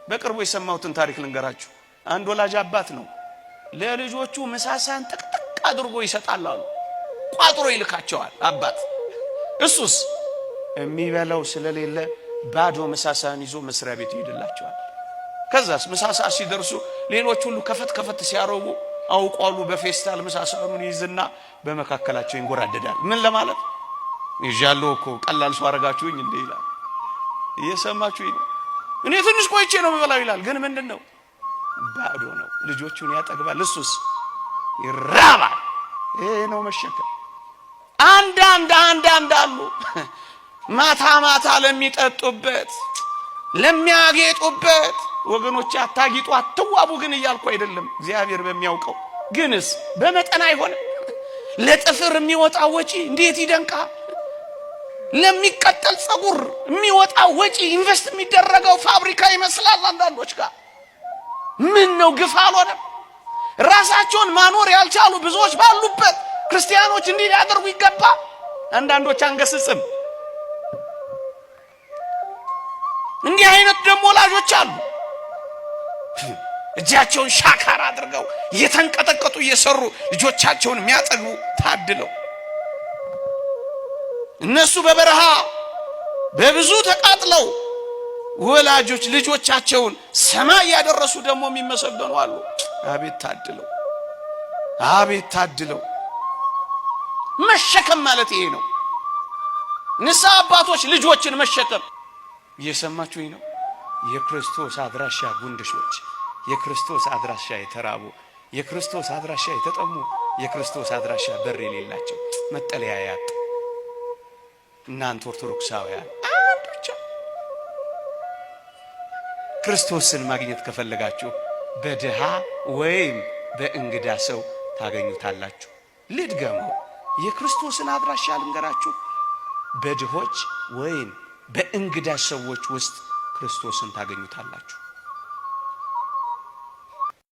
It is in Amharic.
በቅርቡ የሰማሁትን ታሪክ ልንገራችሁ። አንድ ወላጅ አባት ነው ለልጆቹ ምሳ ሳህን ጥቅጥቅ አድርጎ ይሰጣል አሉ። ቋጥሮ ይልካቸዋል አባት። እሱስ የሚበላው ስለሌለ ባዶ ምሳ ሳህን ይዞ መስሪያ ቤት ይሄድላቸዋል። ከዛስ ምሳ ሰዓት ሲደርሱ ሌሎች ሁሉ ከፈት ከፈት ሲያረጉ አውቋሉ። በፌስታል ምሳ ሳህኑን ይይዝና በመካከላቸው ይንጎራደዳል። ምን ለማለት ይዣለሁ እኮ ቀላል ሰው አረጋችሁኝ እንዴ ይላል። እየሰማችሁኝ ነው? እኔ ትንሽ ቆይቼ ነው የምበላው ይላል። ግን ምንድን ነው? ባዶ ነው። ልጆቹን ያጠግባል፣ እሱስ ይራባል። ይሄ ነው መሸከም። አንዳንድ አሉ ማታ ማታ ለሚጠጡበት ለሚያጌጡበት ወገኖች፣ አታጊጡ አትዋቡ ግን እያልኩ አይደለም፣ እግዚአብሔር በሚያውቀው ግንስ በመጠን አይሆንም። ለጥፍር የሚወጣ ወጪ እንዴት ይደንቃል! ለሚቀጠል ጸጉር የሚወጣ ወጪ invest የሚደረገው ፋብሪካ ይመስላል አንዳንዶች ጋር። ምን ነው ግፍ አልሆነም? ራሳቸውን ማኖር ያልቻሉ ብዙዎች ባሉበት ክርስቲያኖች እንዲህ ሊያደርጉ ይገባል። አንዳንዶች አንገስጽም። እንዲህ አይነት ደግሞ ወላጆች አሉ። እጃቸውን ሻካር አድርገው እየተንቀጠቀጡ እየሰሩ ልጆቻቸውን የሚያጠግቡ ታድለው። እነሱ በበረሃ በብዙ ተቃጥለው ወላጆች ልጆቻቸውን ሰማይ ያደረሱ ደግሞ የሚመሰገኑ አሉ። አቤት ታድለው፣ አቤት ታድለው። መሸከም ማለት ይሄ ነው። ንስሐ አባቶች ልጆችን መሸከም። እየሰማችሁኝ ነው? የክርስቶስ አድራሻ ጉንድሾች፣ የክርስቶስ አድራሻ የተራቡ፣ የክርስቶስ አድራሻ የተጠሙ፣ የክርስቶስ አድራሻ በር የሌላቸው መጠለያ ያጡ እናንተ ኦርቶዶክሳውያን አንድ ብቻ ክርስቶስን ማግኘት ከፈለጋችሁ በድሃ ወይም በእንግዳ ሰው ታገኙታላችሁ። ልድገመው፣ የክርስቶስን አድራሻ ልንገራችሁ። በድሆች ወይም በእንግዳ ሰዎች ውስጥ ክርስቶስን ታገኙታላችሁ።